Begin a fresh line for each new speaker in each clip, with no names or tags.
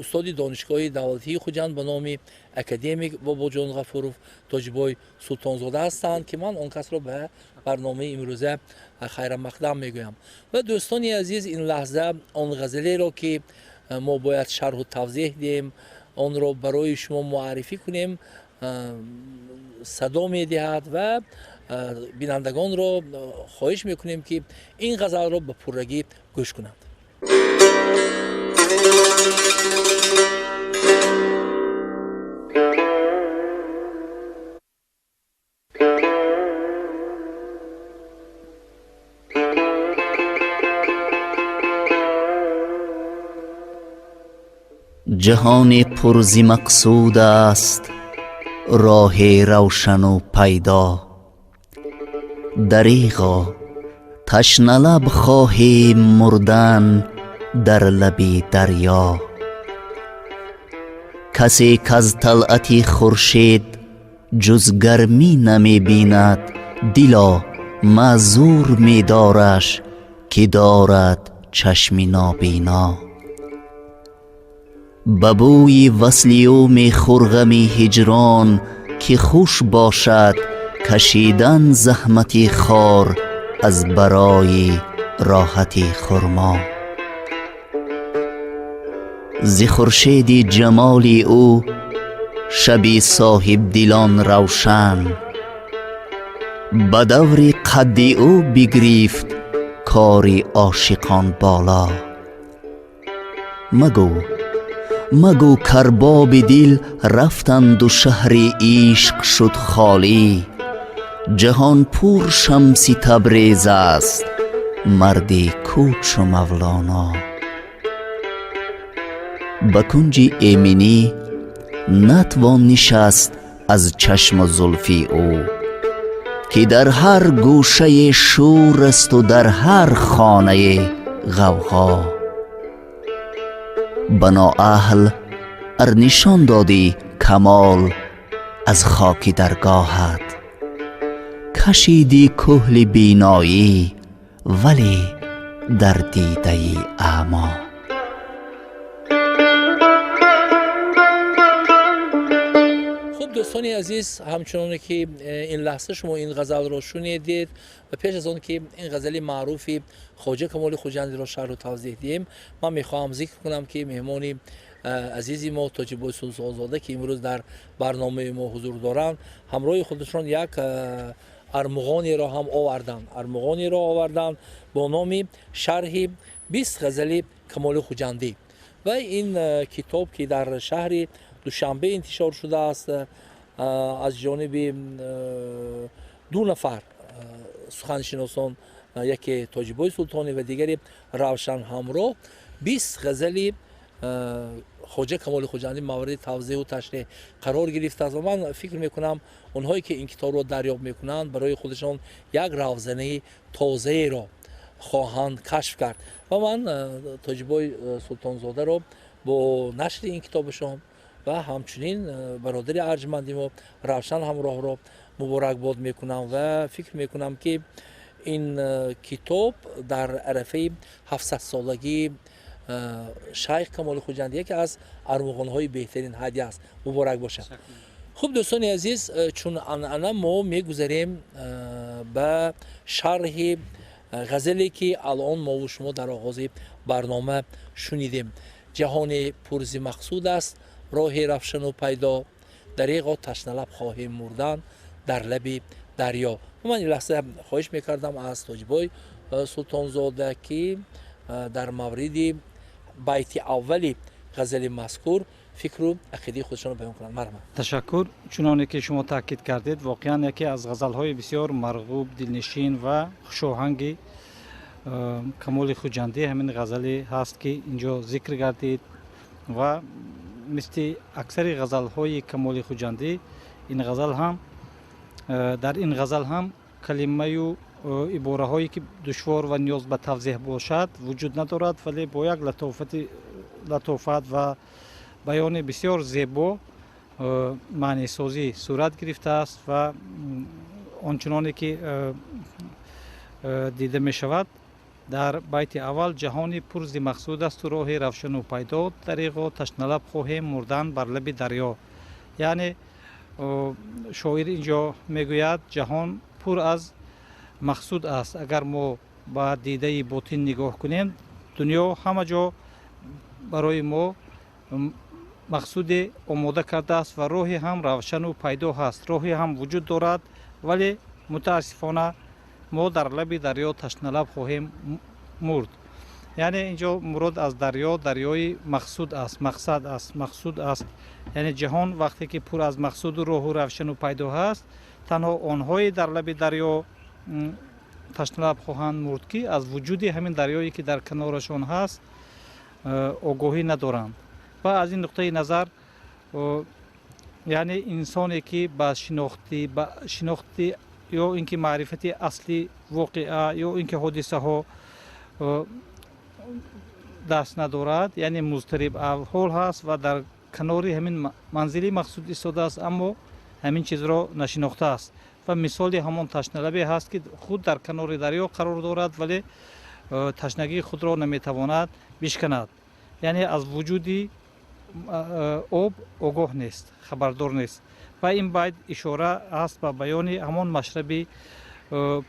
Устоди донишгоҳи давлатии Хуҷанд ба номи академик Бобоҷон Ғафуров Тоҷибой Султонзода ҳастанд, ки ман он касро ба барномаи имрӯза хайрамақдам мегӯям. Ва дӯстони азиз, ин лаҳза он ғазалеро, ки мо бояд шарҳу тавзеҳ диҳем, онро барои шумо муаррифӣ кунем, садо медиҳад ва бинандагонро хоҳиш мекунем, ки ин ғазалро ба пуррагӣ гӯш кунанд.
Ҷаҳони пурзи мақсуд аст, роҳи равшану пайдо. Дариғо ташналаб хоҳем мурдан дар лаби дарё. Касе каз талъати хуршед ҷуз гармӣ намебинад, дило маъзур медораш, ки дорад чашми нобино. Ба бӯи васли ӯ мехӯр ғами ҳиҷрон, ки хуш бошад кашидан заҳмати хор аз барои роҳати хурмо. Зи хуршеди ҷамоли ӯ шаби соҳибдилон равшан, ба даври қадди ӯ бигирифт кори ошиқон боло. Магӯ, магӯ карбоби дил рафтанду шаҳри ишқ шуд холӣ. Ҷаҳон пур шамси Табрез аст, марди кӯчу Мавлоно. Ба кунҷи эминӣ натвон нишаст аз чашму зулфи ӯ, ки дар ҳар гӯшае шӯр асту дар ҳар хонае ғавғо. Ба ноаҳл ар нишон додӣ камол аз хоки даргоҳат, кашидӣ кӯҳли биноӣ вале дар дидаи аъмо.
Хуб, дӯстони азиз, ҳамчуноне ки ин лаҳза шумо ин ғазалро шунидед ва пеш аз он ки ин ғазали маъруфи Хоҷа Камоли Хуҷандиро шарҳу тавзеҳ диҳем, ман мехоҳам зикр кунам, ки меҳмони азизи мо Тоҷибой Султонзода, ки имрӯз дар барномаи мо ҳузур доранд, ҳамроҳи худашон як армуғонеро ҳам оварданд. Армуғонеро оварданд бо номи шарҳи 20 ғазали Камоли Хуҷандӣ. Ва ин китоб, ки дар шаҳри Душанбе интишор шудааст, аз ҷониби ду нафар суханшиносон, яке Тоҷибои Султонӣ ва дигаре Равшан Ҳамроҳ, 20 ғазали Хоҷа Камоли Хуҷандӣ мавриди тавзеҳу ташреҳ қарор гирифтааст. Ва ман фикр мекунам, онҳое ки ин китобро дарёб мекунанд, барои худашон як равзанаи тозаеро хоҳанд кашф кард. Ва ман Тоҷибои Султонзодаро бо нашри ин китобашон ва ҳамчунин бародари арҷманди мо Равшан Ҳамроҳро муборакбод мекунам ва фикр мекунам, ки ин китоб дар арафаи 700-солагии шайх Камоли Хуҷандӣ яке аз армуғонҳои беҳтарин ҳадя аст. Муборак бошад. Хуб, дӯстони азиз, чун анъана мо мегузарем ба шарҳи ғазале, ки алон мову шумо дар оғози барнома шунидем. Ҷаҳони пурзи мақсуд аст, роҳи равшану пайдо, дареғо ташналаб хоҳем мурдан дар лаби дарё. Ман ин лаҳза хоҳиш мекардам аз Тоҷибой Султонзода, ки дар мавриди байти аввали ғазали мазкур фикру ақидаи худашонро баён кунанд. Марҳамат.
Ташаккур. Чуноне ки шумо таъкид кардед, воқеан яке аз ғазалҳои бисёр марғуб, дилнишин ва хушоҳанги Камоли Хуҷандӣ ҳамин ғазале ҳаст, ки инҷо зикр гардид. Ва мисли аксари ғазалҳои Камоли Хуҷандӣ ин ғазал ҳам, дар ин ғазал ҳам калимаю ибораҳое ки душвор ва ниёз ба тавзеҳ бошад вуҷуд надорад, вале бо як латофат ва баёни бисёр зебо маънисозӣ сурат гирифтааст. Ва ончуноне ки дида мешавад, Дар байти аввал ҷаҳони пур зи мақсуд асту роҳи равшану пайдо, дареғо ташналаб хоҳем мурдан бар лаби дарё. Яъне шоир инҷо мегӯяд, ҷаҳон пур аз мақсуд аст. Агар мо ба дидаи ботин нигоҳ кунем, дунё ҳама ҷо барои мо мақсуде омода кардааст ва роҳе ҳам равшану пайдо ҳаст, роҳе ҳам вуҷуд дорад, вале мутаассифона мо дар лаби дарё ташналаб хоҳем мурд. Яъне инҷо мурод аз дарё дарёи мақсуд аст, мақсад аст, мақсуд аст. Яъне ҷаҳон вақте ки пур аз мақсуду роҳу равшану пайдо ҳаст, танҳо онҳое дар лаби дарё ташналаб хоҳанд мурд, ки аз вуҷуди ҳамин дарёе ки дар канорашон ҳаст огоҳӣ надоранд. Ва аз ин нуқтаи назар, яъне инсоне ки ба шинохти ё ин ки маърифати асли воқеа ё ин ки ҳодисаҳо даст надорад, яъне музтариб аҳвол ҳаст ва дар канори ҳамин манзили мақсуд истодааст, аммо ҳамин чизро нашинохтааст ва мисоли ҳамон ташналабе ҳаст, ки худ дар канори дарё қарор дорад, вале ташнагии худро наметавонад бишканад, яъне аз вуҷуди об огоҳ нест, хабардор нест. Ва ин байт ишора аст ба баёни ҳамон машраби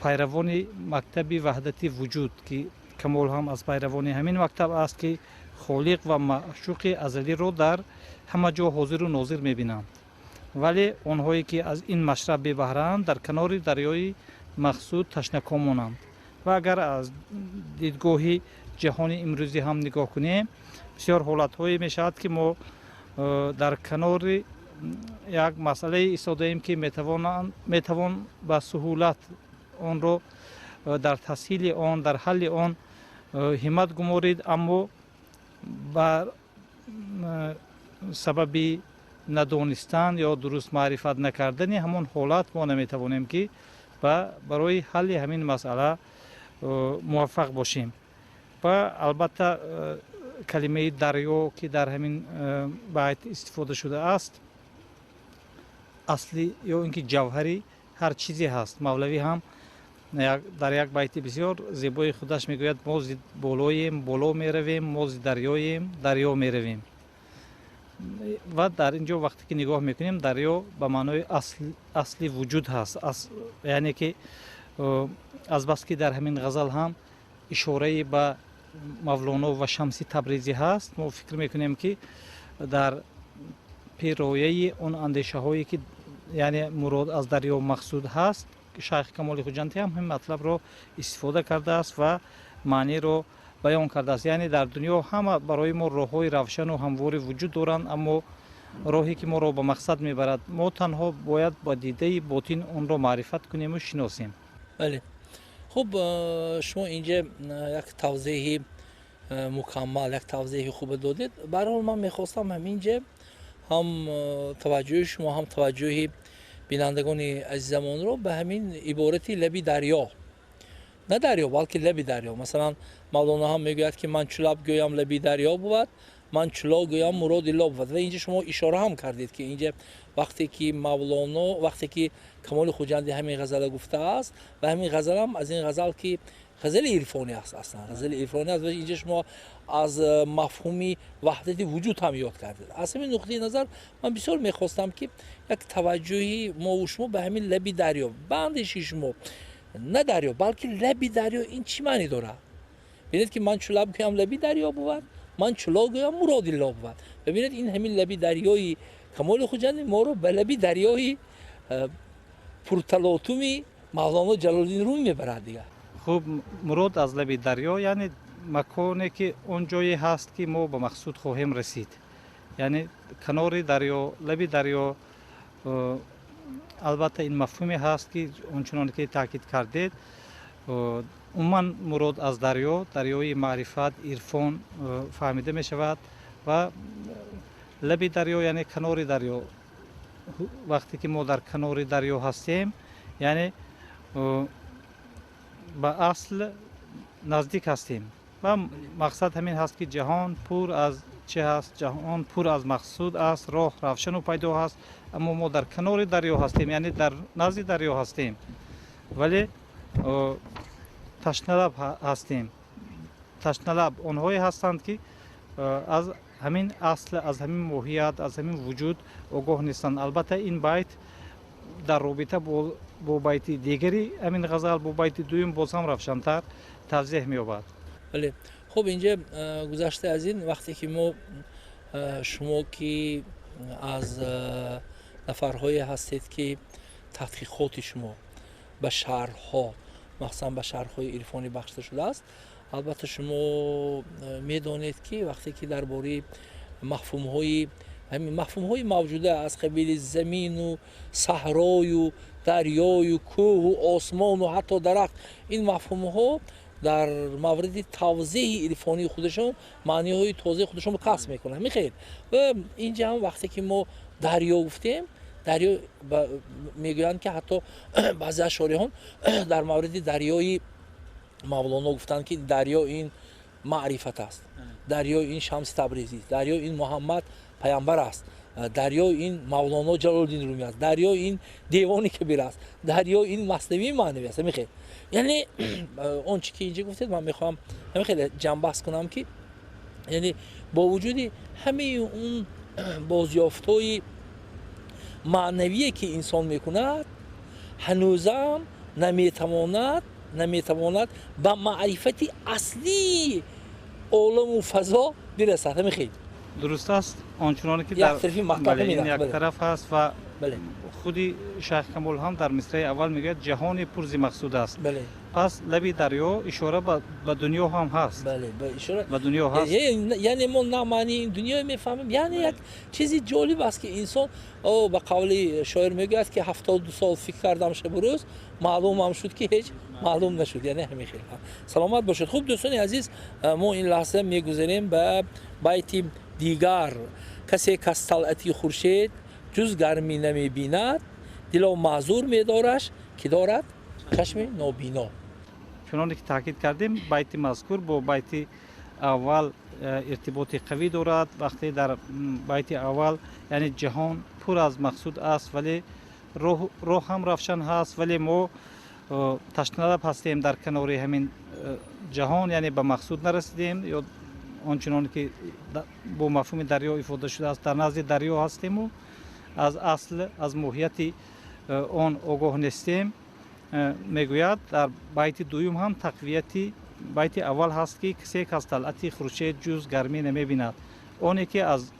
пайравони мактаби ваҳдати вуҷуд, ки Камол ҳам аз пайравони ҳамин мактаб аст, ки холиқ ва маъшуқи азалиро дар ҳама ҷо ҳозиру нозир мебинанд, вале онҳое ки аз ин машраб бебаҳраанд, дар канори дарёи мақсуд ташнакомонанд. Ва агар аз дидгоҳи ҷаҳони имрӯзӣ ҳам нигоҳ кунем, бисёр ҳолатҳое мешавад, ки мо дар канори як масъалае истодаем, ки метавон ба суҳулат онро дар тасҳили он, дар ҳалли он ҳиммат гуморид, аммо бар сабаби надонистан ё дуруст маърифат накардани ҳамон ҳолат мо наметавонем, ки барои ҳалли ҳамин масъала муваффақ бошем. Ва албатта калимаи дарё, ки дар ҳамин байт истифода шудааст, асли ё ин ки ҷавҳари ҳар чизе ҳаст. Мавлавӣ ҳам дар як байти бисёр зебои худаш мегӯяд: мо зи болоем, боло меравем, мо зи дарёем, дарё меравем. Ва дар ин ҷо вақте ки нигоҳ мекунем, дарё ба маънои асли вуҷуд ҳаст. Яъне ки азбаски дар ҳамин ғазал ҳам ишораи ба Мавлоно ва Шамси Табрезӣ ҳаст, мо фикр мекунем, ки дар пирояи он андешаҳое ки яъне мурод аз дарё мақсуд ҳаст, шайх Камоли Хуҷандӣ ҳам ҳамин матлабро истифода кардааст ва маъниро баён кардааст. Яъне дар дунё ҳама барои мо роҳҳои равшану ҳамворӣ вуҷуд доранд, аммо роҳе ки моро ба мақсад мебарад, мо танҳо бояд ба дидаи ботин онро маърифат кунему шиносем.
Бале, хуб, шумо инҷа як тавзеҳи мукаммал, як тавзеҳи хубе додед. Баҳрҳол, ман мехостам ҳаминҷа ҳам таваҷҷӯҳи шумо, ҳам таваҷҷӯҳи бинандагони азизамонро ба ҳамин иборати лаби дарё, на дарё, балки лаби дарё. Масалан, Мавлоно ҳам мегӯяд, ки ман чу лаб гӯям, лаби дарё бувад, ман чу ло гӯям, муроди ло бувад. Ва инҷа шумо ишора ҳам кардед, ки инҷа вақте ки Мавлоно, вақте ки Камоли Хуҷандӣ ҳамин ғазала гуфтааст ва ҳамин ғазалам аз ин ғазал, ки ғазали ирфонӣ аст, аслан ғазали ирфонӣ аст, ва инҷа шумо аз мафҳуми ваҳдати вуҷуд ҳам ёд кардед. Аз ҳамин нуқтаи назар ман бисёр мехостам, ки як таваҷҷӯҳи мову шумо ба ҳамин лаби дарё, ба андешаи шумо, на дарё, балки лаби дарё, ин чӣ маънӣ дорад? Бинед, ки ман чу лаб гӯям, лаби дарё бувад, ман чу ло гӯям, муроди ло бувад. Бибинед, ин ҳамин лаби дарёи Камоли Хуҷандӣ моро ба лаби дарёи пурталотуми Мавлоно Ҷалолиддин Румӣ мебарад дигар.
Хуб, мурод аз лаби дарё, яъне маконе ки он ҷое ҳаст, ки мо ба мақсуд хоҳем расид, яъне канори дарё, лаби дарё. Албатта, ин мафҳуме ҳаст, ки ончуноне ки таъкид кардед, умуман мурод аз дарё дарёи маърифат, ирфон фаҳмида мешавад. Ва лаби дарё, яъне канори дарё. Вақте ки мо дар канори дарё ҳастем, яъне ба асл наздик ҳастем. Ва мақсад ҳамин ҳаст, ки ҷаҳон пур аз чӣ ҳаст? Ҷаҳон пур аз мақсуд аст, роҳ равшану пайдо ҳаст, аммо мо дар канори дарё ҳастем, яъне дар назди дарё ҳастем, вале ташналаб ҳастем. Ташналаб онҳое ҳастанд, ки аз ҳамин асл, аз ҳамин моҳият, аз ҳамин вуҷуд огоҳ нестанд. Албатта, ин байт дар робита бо байти дигари ҳамин ғазал, бо байти дуюм, боз ҳам равшантар тавзеҳ меёбад.
Бале, хуб, инҷа гузашта аз ин, вақте ки мо, шумо ки аз нафарҳое ҳастед, ки таҳқиқоти шумо ба шарҳҳо, махсусан ба шарҳҳои ирфонӣ бахшида шудааст, албатта шумо медонед, ки вақте ки дар бораи мафҳумҳои, ҳамин мафҳумҳои мавҷуда аз қабили замину саҳрою дарёю кӯҳу осмону ҳатто дарахт, ин мафҳумҳо дар мавриди тавзеҳи ирфонии худашон маъниҳои тозаи худашонро касб мекунанд. Мехел ва инҷа ҳам вақте ки мо дарё гуфтем, дарё мегӯянд, ки ҳатто баъзе аз шориҳон дар мавриди дарёи Мавлоно гуфтанд, ки дарё ин маърифат аст, дарё ин Шамси Табрезист, дарё ин Муҳаммад паямбар аст, дарё ин Мавлоно Ҷалолуддин Румӣ аст, дарё ин Девони Кабир аст, дарё ин Маснавии маънавӣ аст. Ҳамин хел, яъне он чи ки инҷа гуфтед, ман мехоҳам ҳамин хеле ҷамъбаст кунам, ки яъне бо вуҷуди ҳамаи он бозёфтҳои маънавие, ки инсон мекунад, ҳанӯзам наметавонад ба маърифати аслии оламу фазо бирасад. Ҳамин хел.
Дуруст аст, ончуноне ки
як тарафи матлаб.
Як тараф ҳаст ва худи Шайх Камол ҳам дар мисраи аввал мегӯяд: ҷаҳоне пур зи мақсуд аст. Пас лаби дарё ишора ба дунё ҳам ҳаст, ба дунё ҳаст.
Яъне мо на маънии ин дунёро мефаҳмем. Яъне як чизи ҷолиб аст, ки инсон, ба қавли шоир, мегӯяд, ки 72 сол фикр кардам шабу рӯз, маълумам шуд, ки ҳеҷ маълум нашуд. Яъне ҳамин хел. Саломат бошед. Хуб, дӯстони азиз, мо ин лаҳза мегузарем ба байти дигар: касе каз талъати хуршед ҷуз гармӣ намебинад, дило маъзур медораш, ки дорад чашми нобино.
Чуноне ки таъкид кардем, байти мазкур бо байти аввал иртиботи қавӣ дорад. Вақте дар байти аввал, яъне ҷаҳон пур аз мақсуд аст, вале роҳ ҳам равшан ҳаст, вале мо ташналаб ҳастем дар канори ҳамин ҷаҳон, яъне ба мақсуд нарасидем, ё он чуноне ки бо мафҳуми дарё ифода шудааст, дар назди дарё ҳастему аз асл, аз моҳияти он огоҳ нестем, мегӯяд. Дар байти дуюм ҳам тақвияти байти аввал ҳаст, ки касе каз талъати хуршед ҷуз гармӣ намебинад, оне ки аз,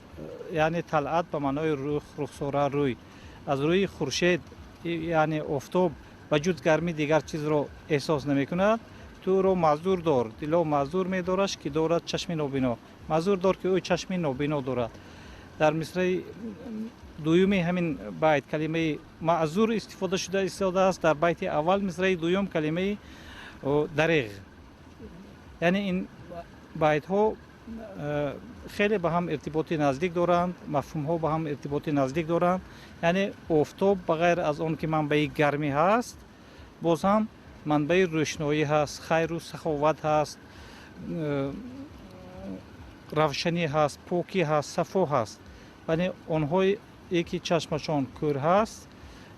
яъне талъат ба маънои рух, рухсора, рӯй, аз рӯи хуршед, яъне офтоб, ба ҷуз гармӣ дигар чизро эҳсос намекунад, ту ӯро маъзур дор, дило маъзур медораш, ки дорад чашми нобино. Маъзур дор, ки ӯ чашми нобино дорад. Дар мисраи дуюми ҳамин байт калимаи маъзур истифода шуда истодааст, дар байти аввал, мисраи дуюм, калимаи дареғ. Яъне ин байтҳо хеле ба ҳам иртиботи наздик доранд, мафҳумҳо ба ҳам иртиботи наздик доранд. Яъне офтоб ба ғайр аз он ки манбаи гармӣ ҳаст, боз ҳам манбаи рӯшноӣ ҳаст, хайру саховат ҳаст, равшанӣ ҳаст, покӣ ҳаст, сафо ҳаст. Вале онҳое ки чашмашон кӯр ҳаст,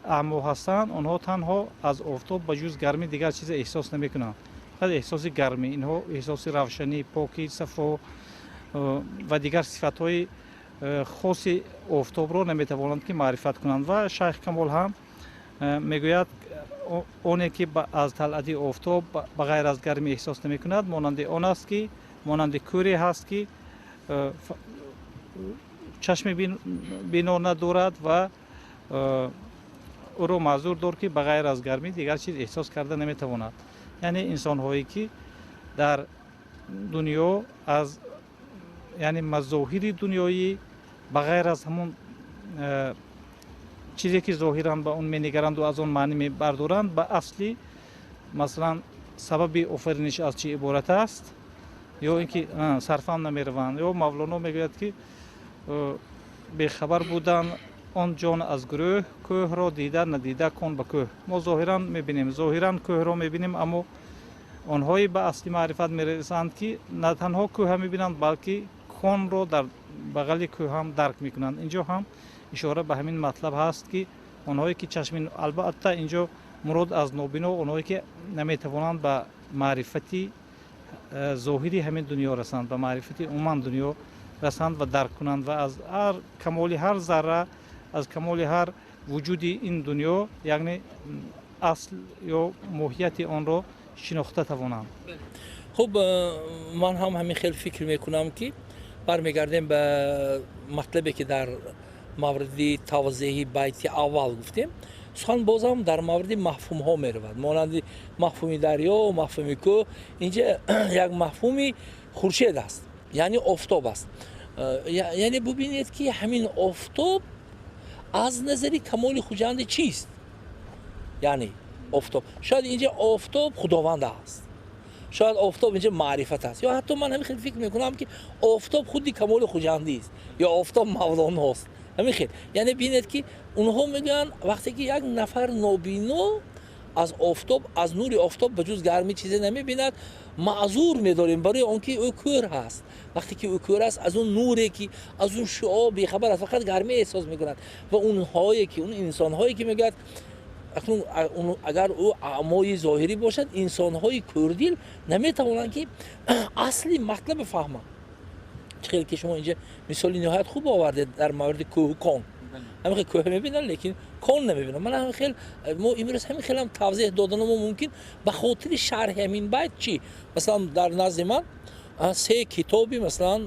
аъмо ҳастанд, онҳо танҳо аз офтоб ба ҷуз гармӣ дигар чизе эҳсос намекунанд. Фақат эҳсоси гармӣ. Инҳо эҳсоси равшанӣ, покӣ, сафо ва дигар сифатҳои хоси офтобро наметавонанд ки маърифат кунанд. Ва Шайх Камол ҳам мегӯяд: оне ки аз талъати офтоб ба ғайр аз гармӣ эҳсос намекунад, монанди он аст, ки монанди кӯре ҳаст, ки чашми бино надорад, ва ӯро маъзур дор, ки ба ғайр аз гармӣ дигар чиз эҳсос карда наметавонад. Яъне инсонҳое ки дар дунё аз, яъне мазоҳири дунёӣ, ба ғайр аз ҳамон чизе ки зоҳиран ба он менигаранду аз он маънӣ мебардоранд, ба асли, масалан, сабаби офариниш аз чӣ иборат аст ё ин ки сарфаҳм намераванд. Ё Мавлоно мегӯяд, ки бехабар будан он ҷон аз гурӯҳ, кӯҳро дида надида кон ба кӯҳ. Мо зоҳиран мебинем, зоҳиран кӯҳро мебинем, аммо онҳое ба асли маърифат мерасанд, ки на танҳо кӯҳа мебинанд, балки конро дар бағали кӯҳ ҳам дарк мекунанд. Инҷо ҳам ишора ба ҳамин матлаб ҳаст, ки онҳое ки чашми, албатта, инҷо мурод аз нобино онҳое ки наметавонанд ба маърифати зоҳири ҳамин дунё расанд, ба маърифати умуман дунё расанд ва дарк кунанд ва аз ҳар камоли ҳар зарра, аз камоли ҳар вуҷуди ин дунё, яъне асл ё моҳияти онро шинохта тавонанд.
Хуб, ман ҳам ҳамин хел фикр мекунам, ки бармегардем ба матлабе, ки дар мавриди тавзеҳи байти аввал гуфтем. Сухан бозам дар мавриди мафҳумҳо меравад, монанди мафҳуми дарё, мафҳуми кӯҳ. Инҷа як мафҳуми хуршед аст, яъне офтоб аст. Яъне бубинед, ки ҳамин офтоб аз назари Камоли Хуҷандӣ чист? Яъне офтоб, шояд инҷа офтоб Худованд аст, шояд офтоб инҷа маърифат аст, ё ҳатто ман ҳамин хел фикр мекунам, ки офтоб худи Камоли Хуҷандист ё офтоб Мавлоност. Ҳамин хел, яъне бинед, ки онҳо мегӯянд, вақте ки як нафар нобино аз офтоб, аз нури офтоб ба ҷуз гармӣ чизе намебинад, маъзур медорем барои он ки ӯ кӯр ҳаст. Вақте ки ӯ кӯр аст, аз он нуре, ки аз он шуо бехабар аст, фақат гармӣ эҳсос мекунад. Ва онҳое ки, он инсонҳое ки мегӯяд, акнун агар ӯ аъмои зоҳирӣ бошад, инсонҳои кӯрдил наметавонанд, ки асли матлаба фаҳманд. Чӣ хел ки шумо инҷа мисоли ниҳоят хуб овардед дар мавриди кӯҳу кон. Ҳамин хел кӯҳ мебинанд, лекин кон намебинанд. Мана ҳамин хел мо имрӯз ҳамин хелам тавзеҳ доданамо мумкин ба хотири шарҳи ҳамин байт. Чӣ масалан, дар назди ман се китоби, масалан,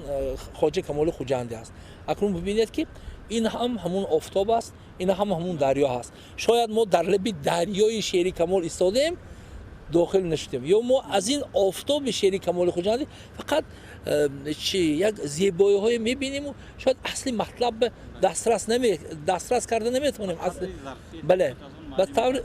Хоҷа Камоли Хуҷандӣ аст. Акнун бибинед, ки ин ҳам ҳамун офтоб аст, ин ҳам ҳамун дарё ҳаст. Шояд мо дар лаби дарёи шеъри Камол истодем, дохил нашудем, ё мо аз ин офтоби шеъри Камоли Хуҷандӣ фақат чи як зебоиҳое мебинему шояд асли матлаб дастрас карда наметавонем. Бале, ба таври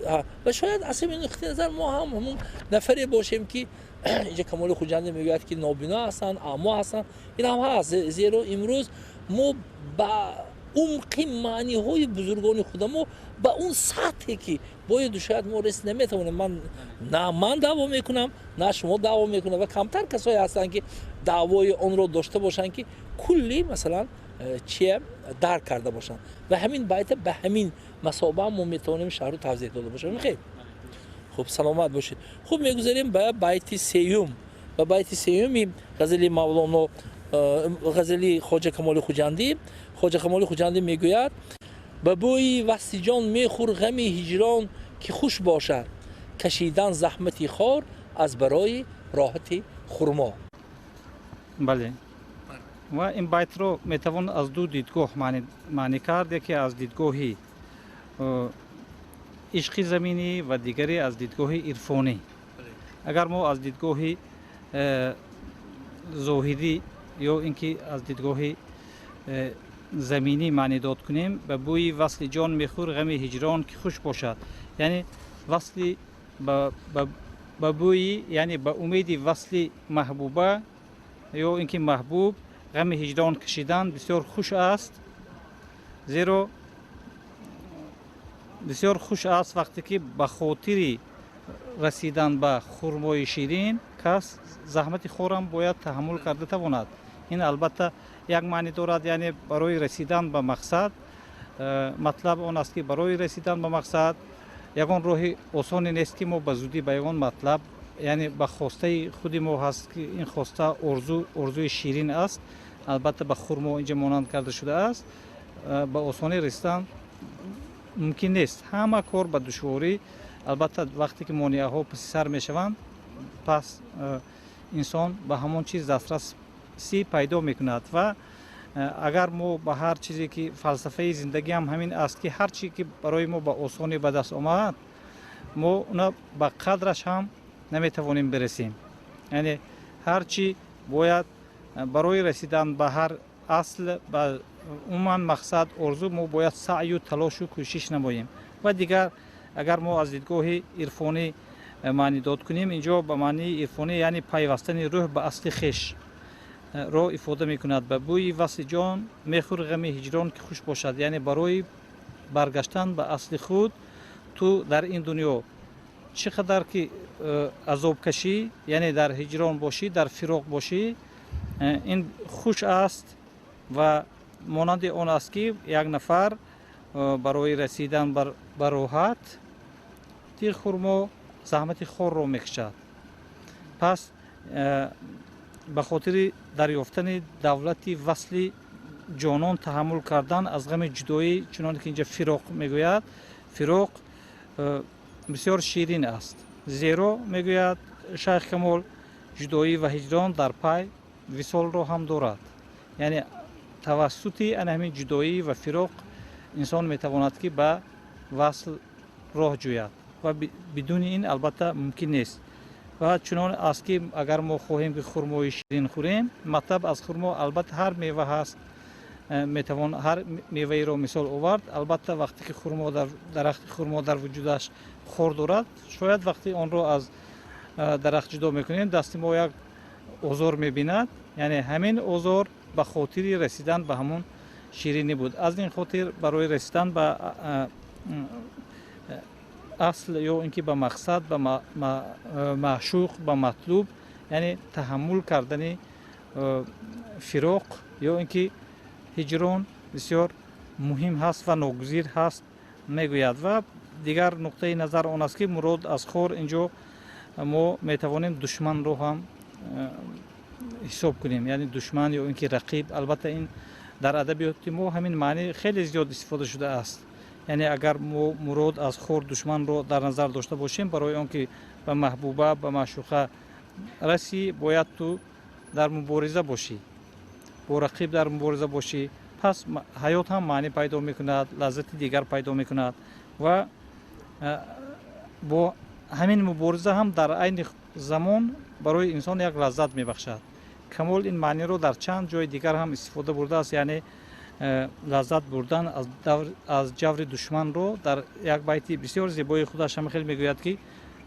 ва шояд аз ҳамин нуқтаи назар мо ҳам ҳамун нафаре бошем, ки инҷа Камоли Хуҷандӣ мегӯяд, ки нобино ҳастанд, аъмо ҳастанд. Ин ҳам ҳаст, зеро имрӯз мо ба умқи маъниҳои бузургони худамо, ба он сатҳе, ки бояду шояд мо рес наметавонем. Ман на ман даъво мекунам, на шумо даъво мекунам ва камтар касое ҳастанд, ки даъвои онро дошта бошанд, ки кулли, масалан, чия дарк карда бошанд ва ҳамин байта ба ҳамин масоба мо метавонем шарҳу тавзеҳ дода бошем. Хел хуб, саломат бошед. Хуб, мегузарем ба байти сеюм, ба байти сеюми ғазали Мавлоно, ғазали Хоҷа Камоли Хуҷандӣ. Хоҷа Камоли Хуҷандӣ мегӯяд: ба бӯи васли ҷон мехӯр ғами ҳиҷрон, ки хуш бошад кашидан заҳмати хор аз барои роҳати хурмо.
Бале, ва ин байтро метавон аз ду дидгоҳ маънӣ кард: яке аз дидгоҳи ишқи заминӣ ва дигаре аз дидгоҳи ирфонӣ. Агар мо аз дидгоҳи зоҳирӣ ё ин ки аз дидгоҳи заминӣ маънидод кунем, ба бӯи васли ҷон мехӯр ғами ҳиҷрон, ки хуш бошад, яъне васли ба бӯи, яъне ба умеди васли маҳбуба ё ин ки маҳбуб ғами ҳиҷрон кашидан бисёр хуш аст, зеро бисёр хуш аст, вақте ки ба хотири расидан ба хурмои ширин кас заҳмати хорам бояд таҳаммул карда тавонад. Ин албатта як маънӣ дорад, яъне барои расидан ба мақсад. Матлаб он аст, ки барои расидан ба мақсад ягон роҳи осоне нест, ки мо ба зудӣ ба ягон матлаб, яъне ба хостаи худи мо ҳаст, ки ин хоста орзу, орзуи ширин аст, албатта ба хурмо инҷа монанд карда шудааст, ба осонӣ расидан мумкин нест. Ҳама кор ба душворӣ. Албатта, вақте ки монеаҳо паси сар мешаванд, пас инсон ба ҳамон чиз дастрасӣ пайдо мекунад. Ва агар мо ба ҳар чизе ки фалсафаи зиндагиам ҳамин аст, ки ҳар чи ки барои мо ба осонӣ ба даст омад, мо она ба қадраш ҳам наметавонем бирасем. Яъне ҳар чӣ бояд барои расидан ба ҳар асл, ба умуман мақсад, орзу, мо бояд саъю талошу кӯшиш намоем. Ва дигар, агар мо аз дидгоҳи ирфонӣ маънидод кунем, инҷо ба маънии ирфонӣ, яъне пайвастани рӯҳ ба асли хеш ро ифода мекунад. Ба бӯи васли ҷон мехӯр ғами ҳиҷрон, ки хуш бошад, яъне барои баргаштан ба асли худ ту дар ин дунё чӣ қадар ки азоб кашӣ, яъне дар ҳиҷрон бошӣ, дар фироқ бошӣ, ин хуш аст ва монанди он аст, ки як нафар барои расидан ба роҳат тир хурмо заҳмати хорро мекашад. Пас Ба хотири дарёфтани давлати васли ҷонон таҳаммул кардан аз ғами ҷудоӣ, чуноне ки инҷа фироқ мегӯяд, фироқ бисёр ширин аст, зеро мегӯяд шайх Камол, ҷудоӣ ва ҳиҷрон дар пай висолро ҳам дорад. Яъне тавассути ана ҳамин ҷудоӣ ва фироқ инсон метавонад, ки ба васл роҳ ҷӯяд ва бидуни ин албатта мумкин нест. Ва чунон аст, ки агар мо хоҳем, ки хурмои ширин хӯрем, матлаб аз хурмо албатта ҳар мева ҳаст, метавон ҳар меваеро мисол овард. Албатта, вақте ки хурмо дар дарахти хурмо дар вуҷудаш хор дорад, шояд вақте онро аз дарахт ҷудо мекунем, дасти мо як озор мебинад. Яъне ҳамин озор ба хотири расидан ба ҳамон ширинӣ буд. Аз ин хотир барои расидан ба асл ё ин ки ба мақсад, ба маъшуқ, ба матлуб, яъне таҳаммул кардани фироқ ё ин ки ҳиҷрон бисёр муҳим ҳаст ва ногузир ҳаст, мегӯяд. Ва дигар нуқтаи назар он аст, ки мурод аз хор инҷо мо метавонем душманро ҳам ҳисоб кунем, яъне душман ё ин ки рақиб. Албатта, ин дар адабиёти мо ҳамин маъни хеле зиёд истифода шудааст. Яъне агар мо мурод аз хор душманро дар назар дошта бошем, барои он ки ба маҳбуба, ба маъшуқа расӣ, бояд ту дар мубориза бошӣ, бо рақиб дар мубориза бошӣ. Пас ҳаёт ҳам маънӣ пайдо мекунад, лаззати дигар пайдо мекунад ва бо ҳамин мубориза ҳам дар айни замон барои инсон як лаззат мебахшад. Камол ин маъниро дар чанд ҷои дигар ҳам истифода бурдааст, яъне лаззат бурдан аз ҷаври душманро дар як байти бисёр зебои худаш ҳам хел мегӯяд, ки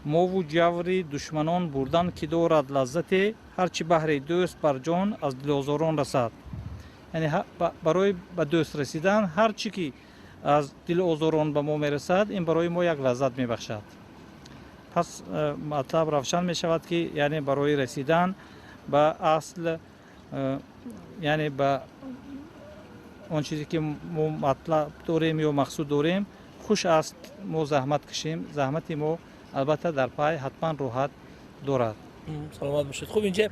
мову ҷаври душманон бурдан ки дорад лаззате, ҳарчи баҳри дӯст бар ҷон аз дилозорон расад. Яъне барои ба дӯст расидан ҳар чӣ ки аз дилозорон ба мо мерасад, ин барои мо як лаззат мебахшад. Пас матлаб равшан мешавад, ки яъне барои расидан ба асл, яъне ба он чизе ки мо матлаб дорем ё мақсуд дорем, хуш аст мо заҳмат кашем. Заҳмати мо албатта дар пай ҳатман роҳат дорад.
Саломат бошед. Хуб, инҷа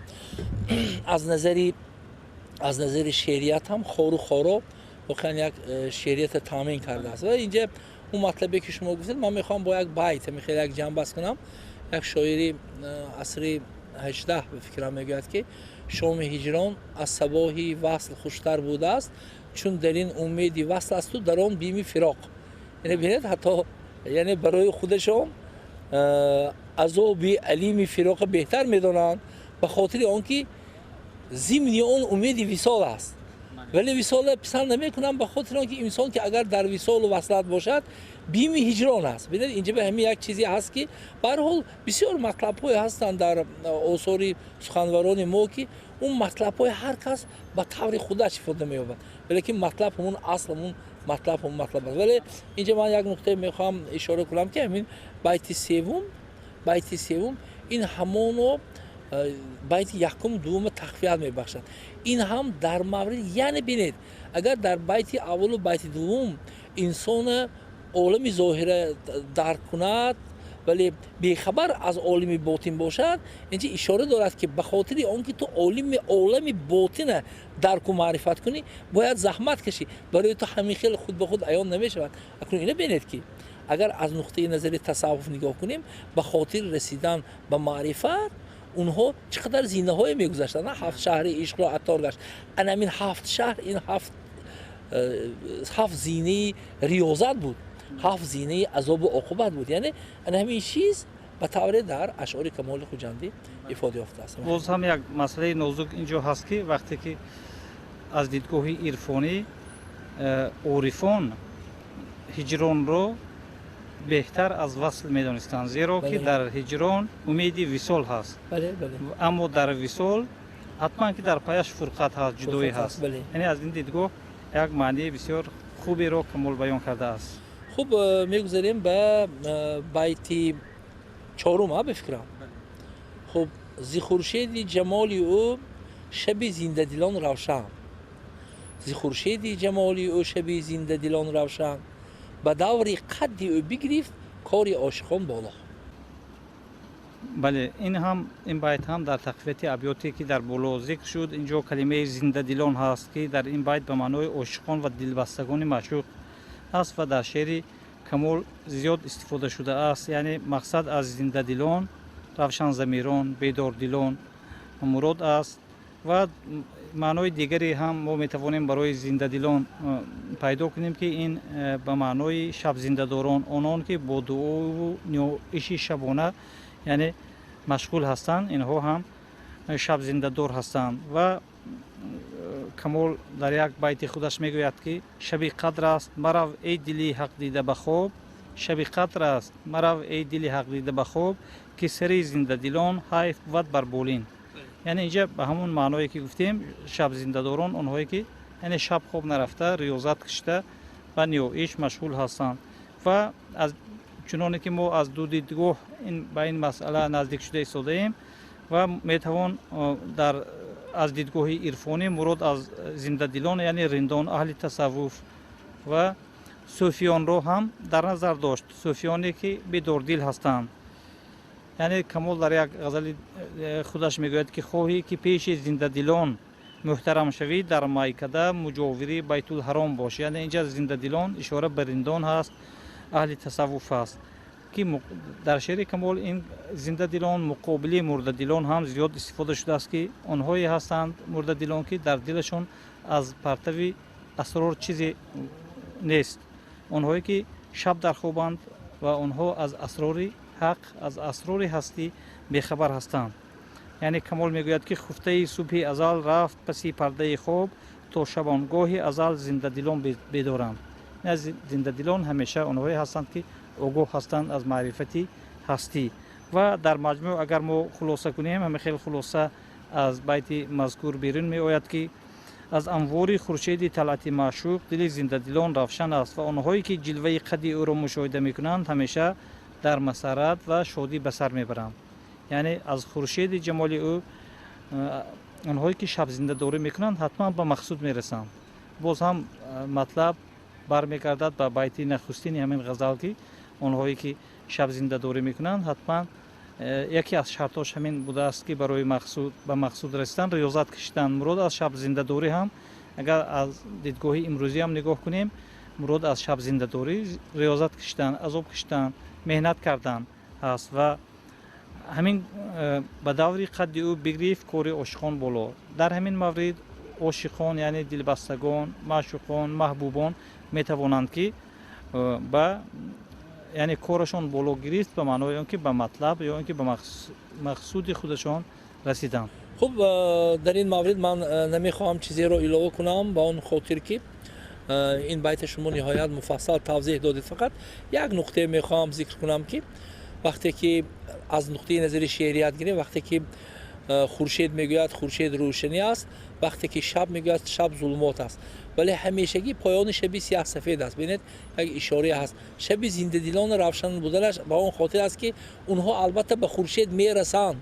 аз назари шеърият ҳам хору хоро воқеан як шеърията таъмин кардааст. Ва инҷа он матлабе ки шумо гуфтед, ман мехоҳам бо як байт хеле як ҷамъбаст кунам. Як шоири асри 18, ба фикрам, мегӯяд, ки шоми ҳиҷрон аз сабоҳи васл хуштар будааст, чун дар ин умеди васл асту дар он бими фироқ. Яъне бинед, ҳатто яъне барои худашон азоби алими фироқа беҳтар медонанд, ба хотири он ки зимни он умеди висол аст. Вале висола писанд намекунам, ба хотири он ки инсон ки агар дар висолу васлат бошад, бими ҳиҷрон аст. Бинед, инҷа ба ҳамин як чизе ҳаст, ки ба ҳар ҳол бисёр матлабҳое ҳастанд дар осори суханварони мо, ки он матлабҳои ҳар кас ба таври худаш ифода меёбад, валекин матлаб ҳамун асл, ҳамун матлаб ҳамун матлаб аст. Вале инҷа ман як нуқтае мехоҳам ишора кунам, ки ҳамин байти севум ин ҳамоно байти якум, дуввума тақвият мебахшад. Ин ҳам дар маврид, яъне бинед, агар дар байти аввалу байти дуввум инсона олами зоҳира дарк кунад, вале бехабар аз олими ботин бошад, инҷа ишора дорад, ки ба хотири он ки ту олами ботина дарку маърифат кунӣ, бояд заҳмат кашӣ. Барои ту ҳамин хел худ ба худ аён намешавад. Акнун ина бинед, ки агар аз нуқтаи назари тасаввуф нигоҳ кунем, ба хотири расидан ба маърифат онҳо чӣ қадар зинаҳое мегузаштанд. Ҳафт шаҳри ишқро аттор гашт. Ана ҳамин ҳафт шаҳр, ин ҳафт зинаи риёзат буд, ҳафт зинаи азобу оқубат буд. Яъне ана ҳамин чиз ба тавре дар ашъори Камоли Хуҷандӣ ифода ёфтааст.
Боз ҳам як масъалаи нозук инҷо ҳаст, ки вақте ки аз дидгоҳи ирфонӣ орифон ҳиҷронро беҳтар аз васл медонистанд, зеро ки дар ҳиҷрон умеди висол ҳаст, аммо дар висол ҳатман ки дар паяш фурқат ҳаст, ҷудоӣ ҳаст. Яъне аз ин дидгоҳ як маънии бисёр хуберо Камол баён кардааст.
Хуб, мегузарем ба байти чорум, ба фикрам. Хуб: зи хуршеди ҷамоли ӯ шаби зиндадилон равшан, зи хуршеди ҷамоли ӯ шаби зиндадилон равшан, ба даври қадди ӯ бигирифт кори ошиқон боло.
Бале, ин ҳам, ин байт ҳам дар тақвияти абёте ки дар боло зикр шуд. Инҷо калимаи зиндадилон ҳаст, ки дар ин байт ба маънои ошиқон ва дилбастагони маъшуқ аст ва дар шеъри Камол зиёд истифода шудааст. Яъне мақсад аз зиндадилон равшанзамирон, бедордилон мурод аст ва маънои дигаре ҳам мо метавонем барои зиндадилон пайдо кунем, ки ин ба маънои шабзиндадорон, онон ки бо дуову ниёиши шабона яъне машғул ҳастанд, инҳо ҳам шабзиндадор ҳастанд. Ва Камол дар як байти худаш мегӯяд, ки шаби қадр аст, марав эй дили ҳақ дида ба хоб, шаби қадр аст, марав эй дили ҳақ дида ба хоб, ки сари зиндадилон ҳайф бувад бар болин. Яъне инҷа ба ҳамон маъное ки гуфтем, шабзиндадорон онҳое ки яъне шаб хоб нарафта, риёзат кашида ба ниёиш машғул ҳастанд. Ва аз чуноне ки мо аз ду дидгоҳ ба ин масъала наздик шуда истодаем ва метавон дар аз дидгоҳи ирфонӣ мурод аз зиндадилон яъне риндон, аҳли тасаввуф ва сӯфиёнро ҳам дар назар дошт, сӯфиёне ки бедордил ҳастанд. Яъне Камол дар як ғазали худаш мегӯяд, ки хоҳӣ ки пеши зиндадилон муҳтарам шавӣ, дар майкада муҷовири Байтулҳаром бош. Яъне инҷа зиндадилон ишора ба риндон ҳаст, аҳли тасаввуф ҳаст, ки дар шеъри Камол ин зиндадилон муқобили мурдадилон ҳам зиёд истифода шудааст, ки онҳое ҳастанд мурдадилон, ки дар дилашон аз партави асрор чизе нест, онҳое ки шаб дар хобанд ва онҳо аз асрори ҳақ, аз асрори ҳастӣ бехабар ҳастанд. Яъне Камол мегӯяд, ки хуфтаи субҳи азал рафт паси пардаи хоб, то шабонгоҳи азал зиндадилон бедоранд. Зиндадилон ҳамеша онҳое ҳастанд, ки огоҳ ҳастанд аз маърифати ҳастӣ. Ва дар маҷмӯъ агар мо хулоса кунем, ҳама хел хулоса аз байти мазкур берун меояд, ки аз анвори хуршеди талъати маъшуқ дили зиндадилон равшан аст ва онҳое ки ҷилваи қадди ӯро мушоҳида мекунанд, ҳамеша дар масаррат ва шодӣ ба сар мебаранд. Яъне аз хуршеди ҷамоли ӯ онҳое ки шабзиндадорӣ мекунанд, ҳатман ба мақсуд мерасанд. Боз ҳам матлаб бармегардад ба байти нахустини ҳамин ғазал, ки онҳое ки шабзиндадорӣ мекунанд, ҳатман яке аз шартош ҳамин будааст, ки барои ба мақсуд расидан риёзат кашидан. Мурод аз шабзиндадорӣ ҳам агар аз дидгоҳи имрӯзӣ ҳам нигоҳ кунем, мурод аз шабзиндадорӣ риёзат кашидан, азоб кашидан, меҳнат кардан ҳаст. Ва ҳамин ба даври қадди ӯ бигирифт кори ошиқон боло. Дар ҳамин маврид ошиқон яъне дилбастагон, маъшуқон, маҳбубон метавонанд ки ба яъне корашон боло гирифт, ба маънои он ки ба матлаб ё он ки ба мақсуди худашон расиданд.
Хуб, дар ин маврид ман намехоҳам чизеро илова кунам, ба он хотир ки ин байти шумо ниҳоят муфассал тавзеҳ додед. Фақат як нуқтае мехоҳам зикр кунам, ки вақте ки аз нуқтаи назари шеърият гирем, вақте ки хуршед мегӯяд, хуршед рӯшанӣ аст, вақте ки шаб мегӯяд, шаб зулмот аст, вале ҳамешагӣ поёни шаби сиёҳ сафед аст. Бинед, як ишорае ҳаст. Шаби зиндадилон равшан буданаш ба он хотир аст, ки онҳо албатта ба хуршед мерасанд.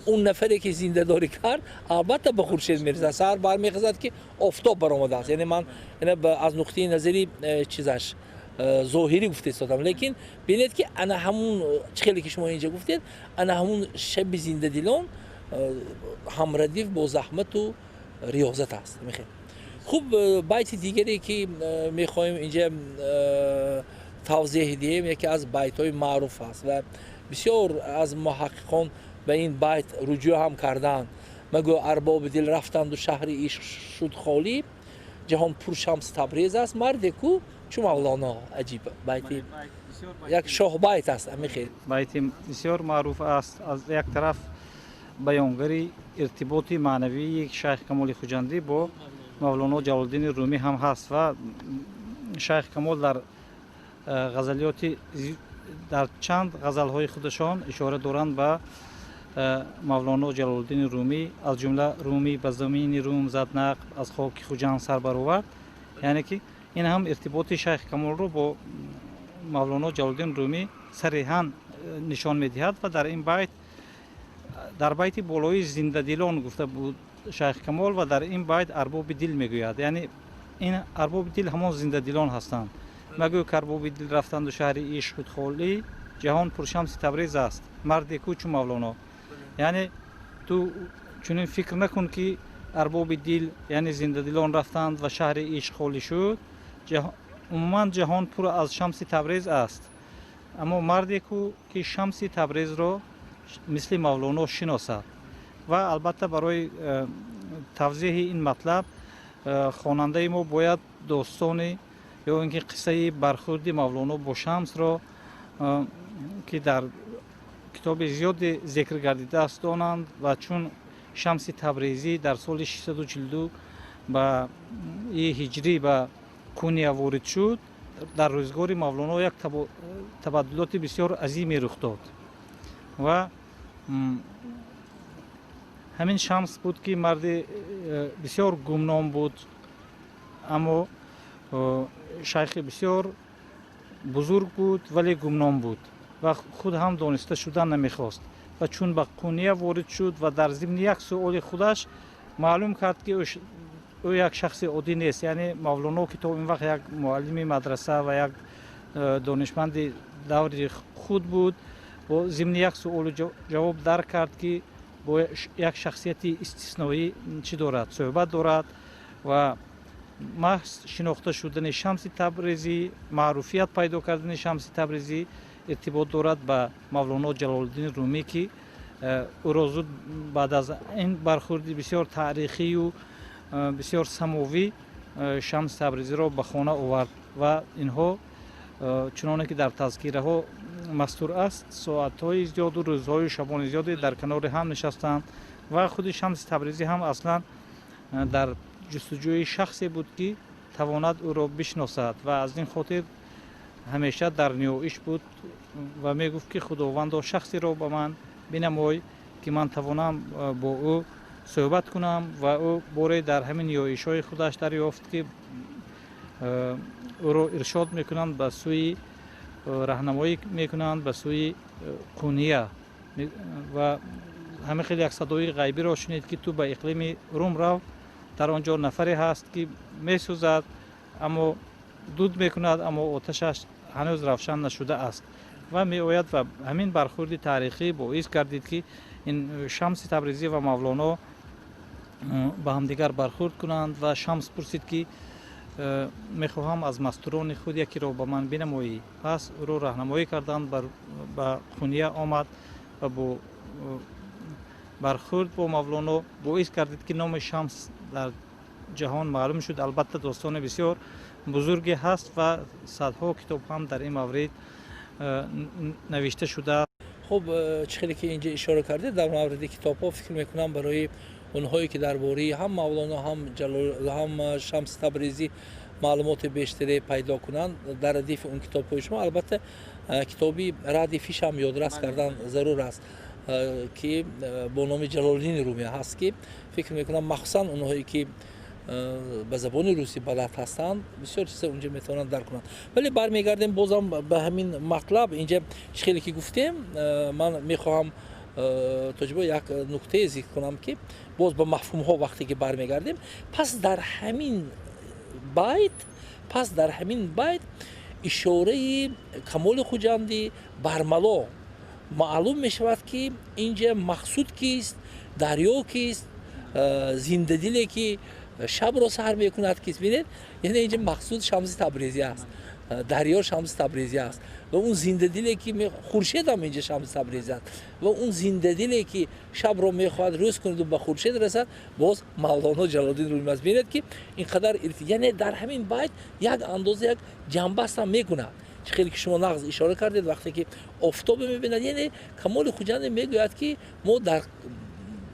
Он нафаре ки зиндадорӣ кард, албатта ба хуршед мерасад. Саҳар бармехезад, ки офтоб баромадааст. Яъне ман аз нуқтаи назари чизаш зоҳирӣ гуфта истодам, лекин бинед, ки ана ҳамун чӣ хеле ки шумо инҷа гуфтед, ана ҳамун шаби зиндадилон ҳамрадиф бо заҳмату риёзат аст. Хуб, байти дигаре ки мехоҳем инҷа тавзеҳ диҳем, яке аз байтҳои маъруф аст ва бисёр аз муҳаққиқон ба ин байт руҷӯъ ҳам карданд. Магӯ арбоби дил рафтанду шаҳри ишқ шуд холӣ, ҷаҳон пур шамс Табрез аст, марде ку чу Мавлоно. Аҷиб байти, як шоҳбайт аст. Амихел
байти бисёр маъруф аст. Аз як тараф баёнгари иртиботи маънавии шайх Камоли Хуҷандӣ бо Мавлоно Ҷалолиддини Румӣ ҳам ҳаст ва шайх Камол дар ғазалиёти дар чанд ғазалҳои худашон ишора доранд ба Мавлоно Ҷалолиддини Румӣ, аз ҷумла Румӣ ба замини Рум зад нақб, аз хоки Хуҷанд сар баровард. Яъне ки ин ҳам иртиботи шайх Камолро бо Мавлоно Ҷалолиддин Румӣ сариҳан нишон медиҳад. Ва дар ин байт, дар байти болои зиндадилон гуфта буд шайх Камол ва дар ин байт арбоби дил мегӯяд. Яъне ин арбоби дил ҳамон зиндадилон ҳастанд. Магӯ ки арбоби дил рафтанду шаҳри ишқ шуд холӣ, ҷаҳон пуршамси Табрез аст. Марде ку чу Мавлоно, яъне ту чунин фикр накун, ки арбоби дил, яъне зиндадилон, рафтанд ва шаҳри ишқ холӣ шуд. Умуман ҷаҳон пур аз Шамси Табрез аст, аммо марде ку, ки Шамси Табрезро мисли Мавлоно шиносад. Ва албатта, барои тавзеҳи ин матлаб хонандаи мо бояд достони ё ин ки қиссаи бархурди Мавлоно бо Шамсро, ки дар китоби зиёде зикр гардидааст, донанд. Ва чун Шамси Табрезӣ дар соли 642 ба и ҳиҷрӣ ба Куния ворид шуд, дар рӯзгори Мавлоно як табаддулоти бисёр азиме рух дод. Ва ҳамин Шамс буд, ки марди бисёр гумном буд, аммо шайхи бисёр бузург буд, вале гумном буд ва худ ҳам дониста шудан намехост. Ва чун ба Қуния ворид шуд ва дар зимни як суоли худаш маълум кард, ки ӯ як шахси оддӣ нест, яъне Мавлоно, ки то ин вақт як муаллими мадраса ва як донишманди даври худ буд, бо зимни як суолу ҷавоб дарк кард, ки бо як шахсияти истисноӣ чӣ дорад, суҳбат дорад. Ва маҳз шинохта шудани Шамси Табрезӣ, маъруфият пайдо кардани Шамси Табрезӣ иртибот дорад ба Мавлоно Ҷалолиддини Румӣ, ки ӯро зуд баъд аз ин бархурди бисёр таърихию бисёр самовӣ Шамси Табрезиро ба хона овард. Ва инҳо, чуноне ки дар тазкираҳо мастур аст, соатҳои зиёду рӯзҳою шабони зиёде дар канори ҳам нишастанд. Ва худи Шамси Табрезӣ ҳам аслан дар ҷустуҷӯи шахсе буд, ки тавонад ӯро бишносад, ва аз ин хотир ҳамеша дар ниёиш буд ва мегуфт, ки худовандо, шахсеро ба ман бинамой, ки ман тавонам бо ӯ суҳбат кунам. Ва ӯ боре дар ҳамин ниёишҳои худаш дарёфт, ки ӯро иршод мекунанд ба сӯи, раҳнамоӣ мекунанд ба сӯи Қуния. Ва ҳамин хел як садои ғайбиро шунид, ки ту ба иқлими Рум рав, дар он ҷо нафаре ҳаст, ки месӯзад, аммо дуд мекунад, аммо оташаш ҳанӯз равшан нашудааст ва меояд. Ва ҳамин бархурди таърихӣ боис гардид, ки ин Шамси Табрезӣ ва Мавлоно ба ҳамдигар бархурд кунанд. Ва Шамс пурсид, ки мехоҳам аз мастурони худ якеро ба ман бинамоӣ. Пас ӯро раҳнамоӣ карданд, ба Қуния омад ва бо бархурд бо Мавлоно боис гардид, ки номи Шамс дар ҷаҳон маълум шуд. Албатта, достони бисёр бузурге ҳаст ва садҳо китоб ҳам дар ин маврид навишта шудааст.
Хуб, чӣ хеле ки инҷа ишора кардед дар мавриди китобҳо, фикр мекунам, барои онҳое ки дар бораи ҳам Мавлоно, ҳам Шамси Табрезӣ маълумоти бештаре пайдо кунанд, дар радифи он китобҳои шумо албатта китоби радифиш ҳам ёдрас кардан зарур аст, ки бо номи Ҷалолиддини Румӣ ҳаст, ки фикр мекунам, махсусан онҳое ки ба забони русӣ балад ҳастанд, бисёр чиза унҷа метавонанд дарк кунанд. Вале бармегардем бозам ба ҳамин матлаб. Инҷа чӣ хеле ки гуфтем, ман мехоҳам, Тоҷибо, як нуктае зикр кунам, ки боз ба мафҳумҳо вақте ки бармегардем, пас дар ҳамин байт ишораи Камоли Хуҷандӣ бармало маълум мешавад, ки инҷа мақсуд кист, дарё кист, зиндадиле ки шабро саҳар мекунад кист. Бинед, яъне инҷа мақсуд Шамси Табрезӣ аст, дарё Шамси Табрезӣ аст ва он зиндадиле ки хуршедам инҷа Шамси Табрезӣ аст ва он зиндадиле ки шабро мехоҳад рӯз кунаду ба хуршед расад, боз Мавлоно Ҷалолиддин Румӣ аст. Бинед, ки ин қадар, яъне дар ҳамин байт як андоза як ҷанбастам мекунад. Чӣ хеле ки шумо нағз ишора кардед, вақте ки офтобе мебинад, яъне Камоли Хуҷандӣ мегӯяд, ки мо дар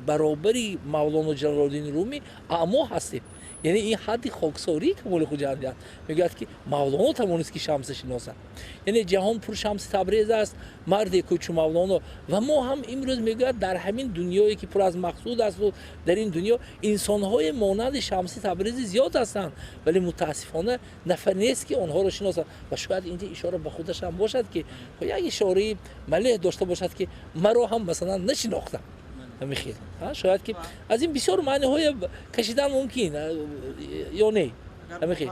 баробари Мавлоно Ҷалолиддини Румӣ аъмо ҳастем. Яъне ин ҳадди хоксории Камоли Хуҷандӣ аст. Мегӯяд, ки Мавлоно тавонист, ки Шамса шиносад. Яъне ҷаҳон пур Шамси Табрез аст, марде ку чу Мавлоно. Ва мо ҳам имрӯз, мегӯяд, дар ҳамин дунёе ки пур аз мақсуд асту дар ин дунё инсонҳои монанди Шамси Табрезӣ зиёд ҳастанд, вале мутаассифона нафар нест, ки онҳоро шиносад. Ва шояд инҷа ишора ба худаш ҳам бошад, ки як ишораи малеҳ дошта бошад, ки маро ҳам, масалан, нашинохтам. Ҳамин хел шояд, ки аз ин бисёр маъниҳое кашидан мумкин ё не, ҳамин хел.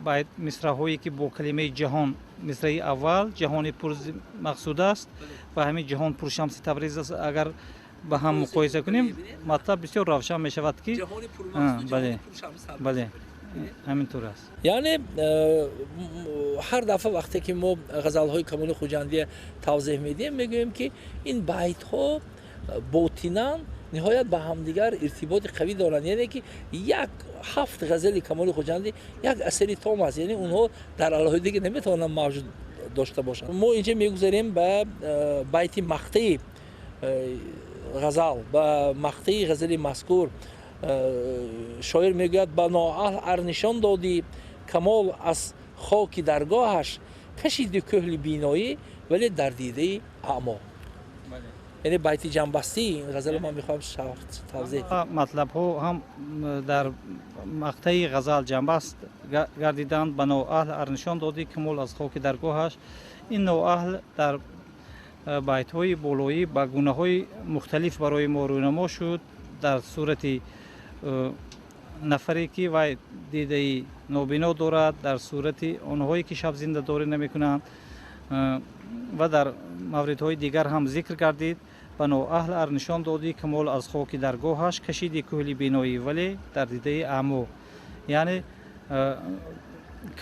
Байт, мисраҳое ки бо калимаи ҷаҳон, мисраи аввал ҷаҳони пур мақсуд аст. ва ҳамин ҷаҳон пуршамси Табриз аст, агар ба ҳам муқоиса кунем, матлаб бисёр равшан мешавад, ки бале, бале, ҳамин тур аст.
Яъне ҳар дафъа вақте ки мо ғазалҳои Камоли Хуҷандия тавзеҳ медиҳем, мегӯем, ки ин байтҳо ботинан ниҳоят ба ҳамдигар иртиботи қавӣ доранд, яъне ки як ҳафт ғазали Камоли Хуҷандӣ як асари том аст, яъне онҳо дар алоҳидагӣ наметавонанд мавҷуд дошта бошанд. Мо инҷа мегузарем ба байти мақтаи ғазал, ба мақтаи ғазали мазкур. Шоир мегӯяд: ба ноаҳл ар нишон додӣ камол аз хоки даргоҳаш, кашиди кӯҳли биноӣ, вале дар дидаи аъмо. Яъне байти ҷамъбастии ин ғазалро ман мехоҳам тавзеҳ.
Матлабҳо ҳам дар мақтаи ғазал ҷамъбаст гардиданд. Ба ноаҳл ар нишон додӣ камол аз хоки даргоҳаш. Ин ноаҳл дар байтҳои болоӣ ба гунаҳои мухталиф барои мо рӯйнамо шуд, дар сурати нафаре ки вай дидаи нобино дорад, дар сурати онҳое ки шаб зиндадорӣ намекунанд ва дар мавридҳои дигар ҳам зикр гардид. Ба ноаҳл ар нишон додӣ камол аз хоки даргоҳаш, кашиди кӯҳли биноӣ, вале дар дидаи аъмо. Яъне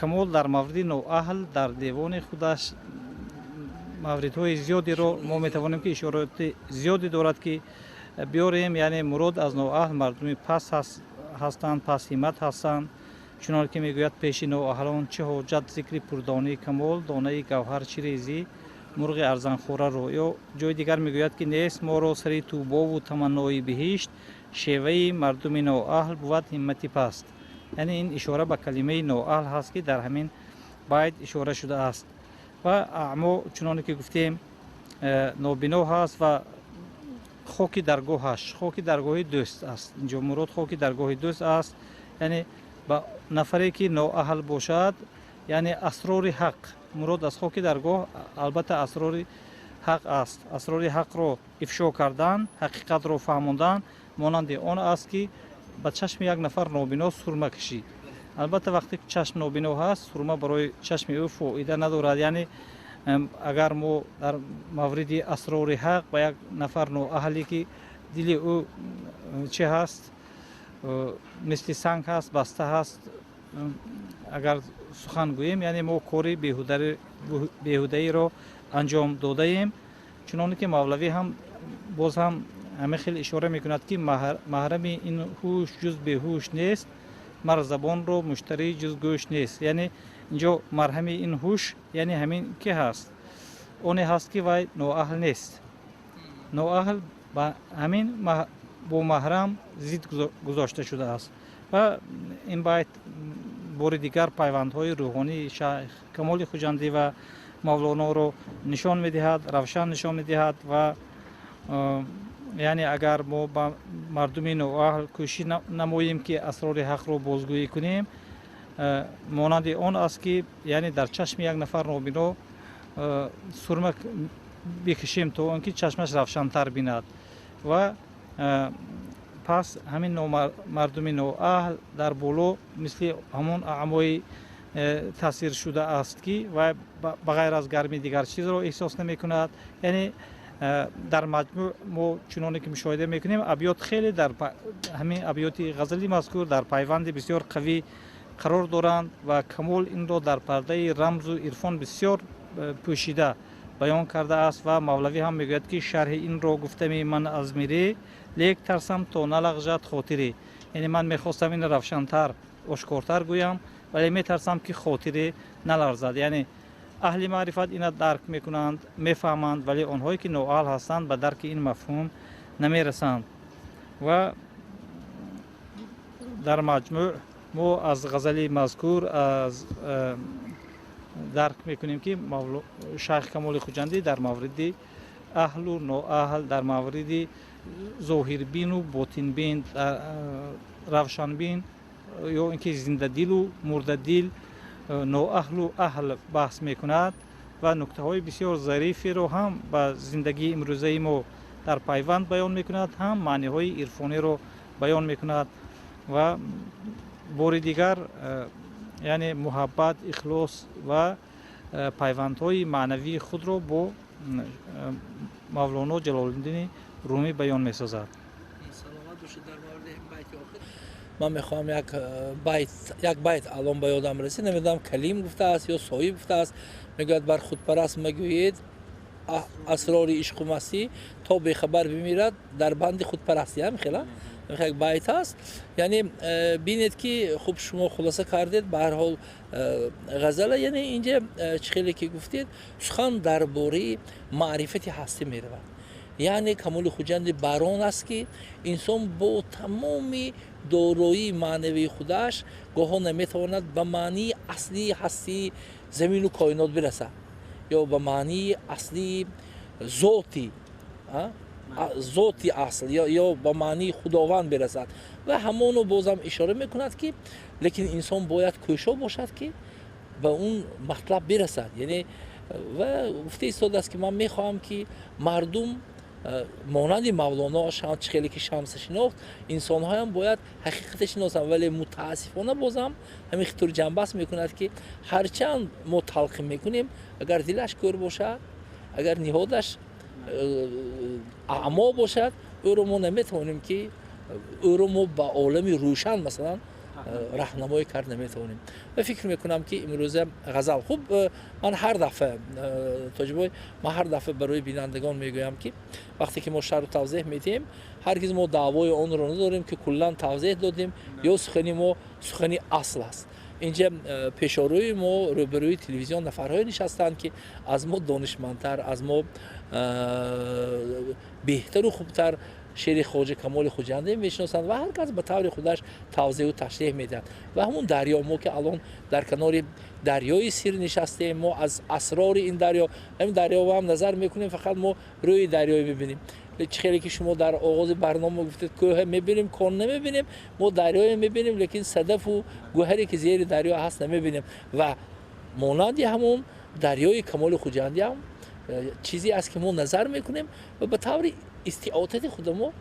Камол дар мавриди ноаҳл дар девони худаш мавридҳои зиёдеро мо метавонем ки ишороти зиёде дорад ки биёрем. Яъне мурод аз ноаҳл мардуми паст ҳастанд, пастҳиммат ҳастанд, чунон ки мегӯяд: пеши ноаҳлон чӣ ҳоҷат зикри пурдонии камол, донаи гавҳар чӣ резӣ мурғи арзанхӯраро. Ё ҷои дигар мегӯяд ки нест моро сари тӯбову таманнои биҳишт, шеваи мардуми ноаҳл бувад ҳиммати паст. Яъне ин ишора ба калимаи ноаҳл ҳаст, ки дар ҳамин байт ишора шудааст. Ва аъмо, чуноне ки гуфтем, нобино ҳаст ва хоки даргоҳаш хоки даргоҳи дӯст аст. Инҷо мурод хоки даргоҳи дӯст аст, яъне ба нафаре ки ноаҳл бошад, яъне асрори ҳақ, мурод аз хоки даргоҳ албатта асрори ҳақ аст. Асрори ҳақро ифшо кардан, ҳақиқатро фаҳмондан монанди он аст, ки ба чашми як нафар нобино сурма кашӣ. Албатта, вақте чашм нобино ҳаст, сурма барои чашми ӯ фоида надорад. Яъне агар мо дар мавриди асрори ҳақ ба як нафар ноаҳле ки дили ӯ чӣ ҳаст, мисли санг ҳаст, баста ҳаст, агар сухан гӯем, яъне мо кори беҳудаиро анҷом додаем. Чуноне ки Мавлавӣ ҳам боз ҳам ҳамин хел ишора мекунад, ки маҳрами ин ҳуш ҷуз беҳуш нест, мар забонро муштарӣ ҷуз гӯш нест. Яъне инҷо марҳами ин ҳуш, яъне ҳамин ки ҳаст, оне ҳаст, ки вай ноаҳл нест. Ноаҳл ба ҳамин бо маҳрам зид гузошта шудааст. Ва ин байт бори дигар пайвандҳои рӯҳонии шайх Камоли Хуҷандӣ ва Мавлоноро нишон медиҳад, равшан нишон медиҳад. Ва яъне агар мо ба мардуми ноаҳл кӯшиш намоем, ки асрори ҳақро бозгӯӣ кунем, монанди он аст, ки яъне дар чашми як нафар нобино сурма бикашем, то он ки чашмаш равшантар бинад. Ва пас ҳамин мардуми ноаҳл дар боло мисли ҳамон аъмои тасвир шудааст, ки вай ба ғайр аз гармӣ дигар чизро эҳсос намекунад. Яъне дар маҷмӯъ мо чуноне ки мушоҳида мекунем, абёт хеле дар ҳамин абёти ғазали мазкур дар пайванди бисёр қавӣ қарор доранд ва Камол инро дар пардаи рамзу ирфон бисёр пӯшида баён кардааст. Ва Мавлавӣ ҳам мегӯяд, ки шарҳи инро гуфтами ман аз мирӣ, лек тарсам то налағжад хотирӣ. Яъне ман мехостам инро равшантар, ошкортар гӯям, вале метарсам, ки хотире наларзад. Яъне аҳли маърифат ина дарк мекунанд, мефаҳманд, вале онҳое ки ноаҳл ҳастанд, ба дарки ин мафҳум намерасанд. Ва дар маҷмӯъ мо аз ғазали мазкур аз дарк мекунем, ки шайх Камоли Хуҷандӣ дар мавриди аҳлу ноаҳл, дар мавриди зоҳирбину ботинбин, равшанбин ё ин ки зиндадилу мурдадил, ноаҳлу аҳл баҳс мекунад ва нуктаҳои бисёр зариферо ҳам ба зиндагии имрӯзаи мо дар пайванд баён мекунад, ҳам маъниҳои ирфониро баён мекунад. Ва бори дигар яъне муҳаббат, ихлос ва пайвандҳои маънавии худро бо Мавлоно Ҷалолиддини Румӣ баён месозад.
Ман мехоҳам як байт алон ба ёдам расид, намедонам Калим гуфтааст ё Соҳиб гуфтааст, мегӯяд бар худпараст мегӯед асрори ишқу мастӣ то бехабар бимирад дар банди худпарастӣ. Ҳам хела як байт аст. Яъне бинед ки хуб шумо хулоса кардед, ба ҳар ҳол ғазала, яъне инҷа чӣ хеле ки гуфтед, сухан дар бораи маърифати ҳастӣ меравад. Яъне Камоли Хуҷандӣ бар он аст ки инсон бо тамоми дороии маънавии худаш гоҳо наметавонад ба маънии аслии ҳастии замину коинот бирасад ё ба маънии аслии зоти асл ё ба маънии Худованд бирасад. Ва ҳамоно бозам ишора мекунад ки лекин инсон бояд кӯшо бошад ки ба он матлаб бирасад. Яъне ва гуфта истодааст ки ман мехоҳам ки мардум монанди Мавлоно чӣ хеле ки Шамса шинохт, инсонҳоям бояд ҳақиқате шиносанд. Вале мутаассифона бозам ҳамин хитур ҷанбаст мекунад ки ҳарчанд мо талқин мекунем, агар дилаш кӯр бошад, агар ниҳодаш аъмо бошад, ӯро мо наметавонем ки ӯро мо ба олами рӯшан масалан раҳнамоӣ кард наметавонем. Ва фикр мекунам ки имрӯза ғазал хуб, ман ҳар дафъа Тоҷибой, ман ҳар дафъа барои бинандагон мегӯям ки вақте ки мо шарҳу тавзеҳ медиҳем, ҳаргиз мо даъвои онро надорем ки куллан тавзеҳ додем ё сухани мо сухани асл аст. Инҷа пешорӯи мо рӯбарӯи телевизион нафарҳое нишастанд ки аз мо донишмандтар, аз мо беҳтару хубтар шеъри Хоҷа Камоли Хуҷандӣ мешиносанд ва ҳар кас ба таври худаш тавзеҳу ташреҳ медиҳад. Ва ҳамун дарё, мо ки алон дар канори дарёи сир нишастем, мо аз асрори ин дарё, ҳамин дарёро ҳам назар мекунем, фақат мо рӯи дарёе мебинем. Чӣ хеле ки шумо дар оғози барнома гуфтед, кӯҳ мебинем, кон намебинем, мо дарёе мебинем, лекин садафу гӯҳаре ки зери дарё ҳаст намебинем. Ва монанди ҳамон дарёи Камоли Хуҷандӣ ҳам чизе аст ки мо назар мекунем ва ба таври истиотати худамо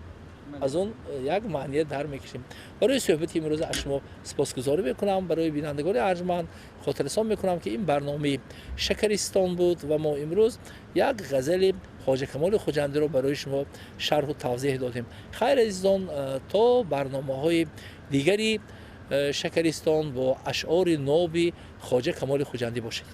аз он як маъния дар мекашем. Барои суҳбати имрӯза аз шумо сипосгузорӣ мекунам. Барои бинандагони арҷманд хотиррасон мекунам ки ин барномаи Шакаристон буд ва мо имрӯз як ғазали Хоҷа Камоли Хуҷандиро барои шумо шарҳу тавзеҳ додем. Хайр азизон, то барномаҳои дигари Шакаристон бо ашъори ноби Хоҷа Камоли Хуҷандӣ бошед.